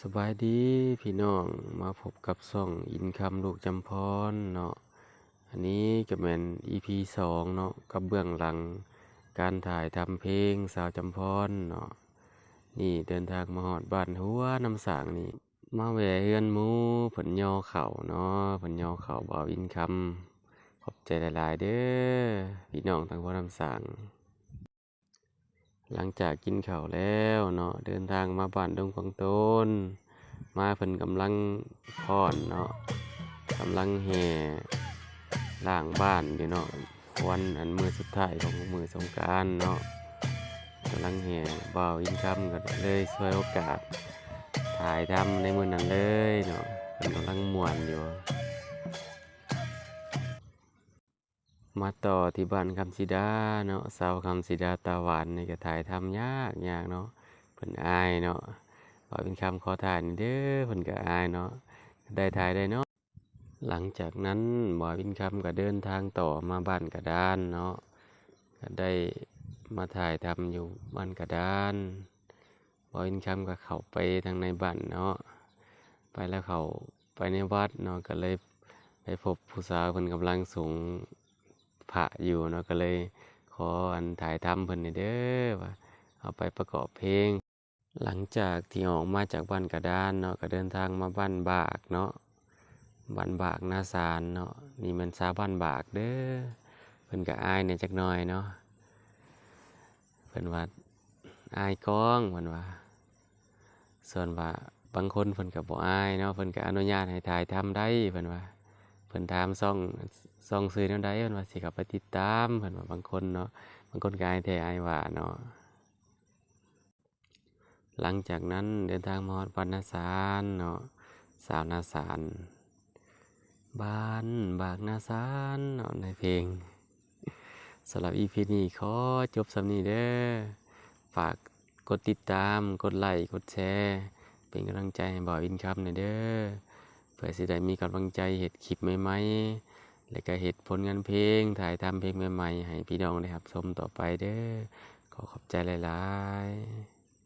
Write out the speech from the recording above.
ສະບາຍດີພີ່ນ້ອງ, ມາພົບກັບຊ່ອງອິນຄຳລູກຈຳພອນເນາະ. ອັນນີ້ກໍແມ່ນອີພີສອງເນາະ, ກັບເບື້ອງຫຼັງການຖ່າຍທຳເພງສາວຈຳພອນເນາະ. ນີ້ເດີນທາງມາຮອດບ້ານຫົວນ້ຳສ້າງນີ້, ມາແວ່ເຮືອນໝູ່ເພິ່ນຍໍເຂົ້າເນາະ, ເພິ່ນຍໍເຂົ້າ. ບ່າວອິນຄຳ ຂອບໃຈຫຼາຍໆເດີ້ ພີ່ນ້ອງທາງຫົວນ້ຳສ້າງ. ຫຼັງຈາກກິນເຂົ້າແລ້ວເນາະ, ເດີນທາງມາບ້ານດົງກວາງໂຕນ, ມາເພິ່ນກຳລັງຟ້ອນເນາະ, ກຳລັງແຫ່ລ້າງບ້ານຢູ່ເນາະ. ວັນອັນມື້ສຸດທ້າຍຂອງມື້ສົງການເນາະ, ກຳລັງແຫ່. ບ່າວອິນຄຳກໍເລີຍສວຍໂອກາດຖ່າຍທຳໃນມື້ນັ້ນເລີຍເນາະ, ເພິ່ນກຳລັງມ່ວນຢູ່. ມາຕໍ່ທີ່ບ້ານຄຳສີດາເນາະ, ສາວຄຳສີດາຕາຫວານນີ້ກໍຖ່າຍທຳຍາກໆເນາະ, ເພິ່ນອາຍເນາະ. ບ່າວອິນຄຳຂໍຖ່າຍແດ່ເດີ້, ເພິ່ນກໍອາຍເນາະ, ໄດ້ຖ່າຍໄດ້ເນາະ. ຫຼັງຈາກນັ້ນ ບ່າວອິນຄຳກໍເດີນທາງຕໍ່ມາບ້ານກະດານເນາະ, ກໍໄດ້ມາຖ່າຍທຳຢູ່ບ້ານກະດານ. ບ່າວອິນຄຳກໍເຂົ້າໄປທາງໃນບ້ານເນາະ, ໄປແລ້ວເຂົ້າໄປໃນວັດເນາະ, ກໍເລີຍໄປພົບຜູ້ສາວເພິ່ນກຳລັງສົງພະຢູ່ເນາະ, ກໍເລີຍຂໍອັນຖ່າຍທຳເພິ່ນແດ່ເດີ້ ວ່າເອົາໄປປະກອບເພງ. ຫຼັງຈາກທີ່ອອກມາຈາກບ້ານກະດານເນາະ, ກໍເດີນທາງມາບ້ານບາກເນາະ, ບ້ານບາກນາສານເນາະ. ນີ້ແມ່ນສາວບ້ານບາກເດີ້, ເພິ່ນກໍອາຍແດ່ຈັກໜ່ອຍເນາະ. ເພິ່ນວ່າ ອາຍກ້ອງ ເພິ່ນວ່າ. ສ່ວນວ່າບາງຄົນເພິ່ນກໍບໍ່ອາຍເນາະ, ເພິ່ນກໍອະນຸຍາດໃຫ້ຖ່າຍທຳໄດ້ ເພິ່ນວ່າ. ເພິ່ນຖາມຊ່ອງ ຊ່ອງຊື່ແນວໃດ ເພິ່ນວ່າ ຊິເຂົ້າໄປຕິດຕາມ ເພິ່ນວ່າ. ບາງຄົນເນາະ, ບາງຄົນກໍອາຍແທ້ອາຍວ່າເນາະ. ຫຼັງຈາກນັ້ນເດີນທາງມາຮອດບ້ານນາສານເນາະ, ສາວນາສານ. ບ້ານບາກນາສານເນາະ ໃນເພງ. ສຳລັບອີພີນີ້ຂໍຈົບສ່ຳນີ້ເດີ້. ຝາກກົດຕິດຕາມ, ກົດໄລ, ກົດແຊ ເປັນກຳລັງໃຈໃຫ້ບ່າວອິນຄຳແດ່ເດີ້, ເພື່ອຊິໄດ້ມີກຳລັງໃຈເຮັດຄລິບໃໝ່ໆ ແລະ ກະເຮັດຜົນງານເພງ, ຖ່າຍທຳເພງໃໝ່ໆ ໃຫ້ພີ່ນ້ອງໄດ້ຮັບຊົມຕໍ່ໄປເດີ້. ຂໍຂອບໃຈຫຼາຍໆ.